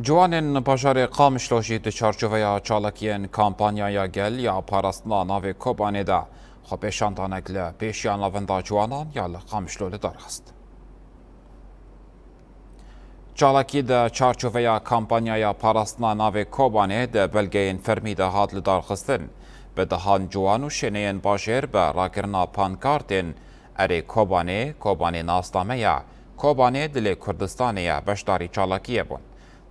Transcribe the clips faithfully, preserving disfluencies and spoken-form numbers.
Ciwanên bajarê Qamişlo jî di çarçoveya çalakiyên kampanyaya Gel ya parastina navê Kobanê de xwepêşandanek li pêşiya navenda ciwanan ya li Qamişlo li dar xist. Çalakî di çarçoveya kampanyaya parastina navê Kobanê di belgeyên fermî de hat lidarxistin. Bi dehan ciwan û şêneyên bajêr bi rakirina pankartên "Erê Kobanê, Kobanê nasname ye, Kobanê dilê Kurdistanê ye" beşdarî çalakiyê bûn.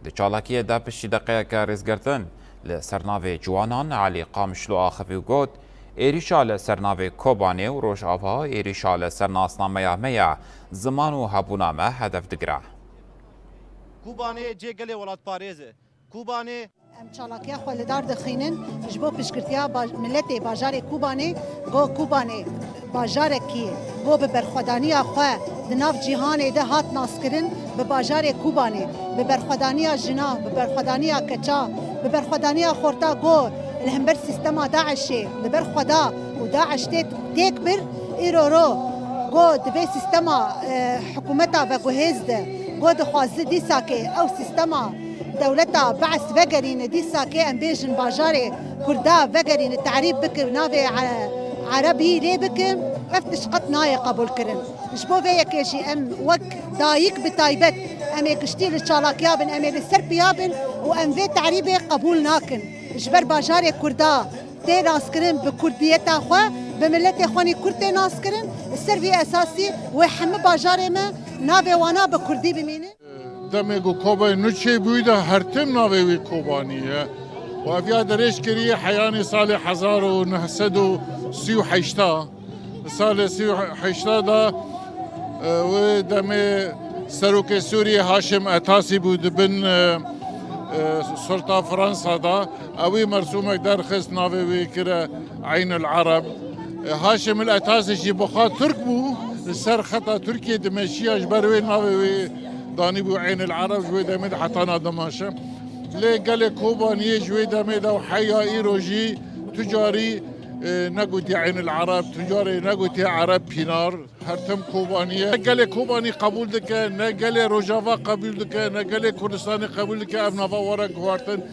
Di çalakiyê de piştî deqeyeke rêzgirtin li ser navê ciwanan Elî Qamişlo axivî û got, "Êrîşa li ser navê Kobanê û Rojava êrîşa li ser nasnameya me ye, ziman û hebûna me hedef digire." Kobanê cê gelê welatparêz e. Kobanê. Em çalakiya xwe li dar dixînin ji bo piştgirtiya baj-, miletê bajarê Kobanê, go Kobanê bajarekî ye, go bi berxwedaniya xwe di nav cîhanê de hat naskirin, bi bajarê Kobanê, bi berxwedaniya jina, bi berxwedaniya keça, bi berxwedaniya xorta go li hember sîstema DAIŞê li ber xwe da û DAIŞ tê têk bir, îro ro go divê sîstema, e, hikûmeta veguhêz de, go dixwazi dîsakê ew sîstema dewleta Be's vegerîne, dîsakê em bêjin bajarê Kurda vegerîne, terîb bike, navê e-, erebî lê bike, ev tişt qet nayê qebûlkirin. Ji bo vê yekê jî em wek dayik bi taybet em ê giştî li çalakiya bin, em ê li ser piya bin û em vê terîbê qebûl nakin. Ji ber bajarê Kurda tê naskirin bi kurdiyeta xwe, bi miletê xwe nî kurd tê naskirin, li ser vî esasî wê hemî bajarê me navê wana bi kurdî bimînin. Demê ku Kobanê nû çêbûyî de her tim navê wî Kobanî ye. Û ev ya dirêj kiriye heyanî salê hezar û neh sed û sî û heşta. Salê sî û heşta de, e, wê demê serokê Sûriyê Haşim Etasî bû di bin, e, e, sulta Fransa de. Ewî mersûmek derxist, navê wî kire Eynul Ereb. E, Haşim el Etasî jî bi xwe Tirk bû. Li ser xeta Tirkiyê dimeşiya, ji ber wê navê wî danîbû Eynul Ereb, ji wê demê de heta na dimeşe. Lê gelê Kobaniyê ji wê demê de û heya îro jî tu carî, e, negotiye Eynul Ereb, tu carê negotiye Ereb Pînar. Her tim Kobanî ye. Ne gelê Kobanî qebûl dike, ne gelê Rojava qebûl dike, ne gelê Kurdistanê qebûl dike. Ev nava were guhartin,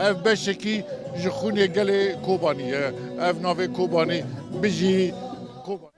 ev beşekî ji xûnê gelê Kobanî ye. Ev navê Kobanî, bijî Kobanî.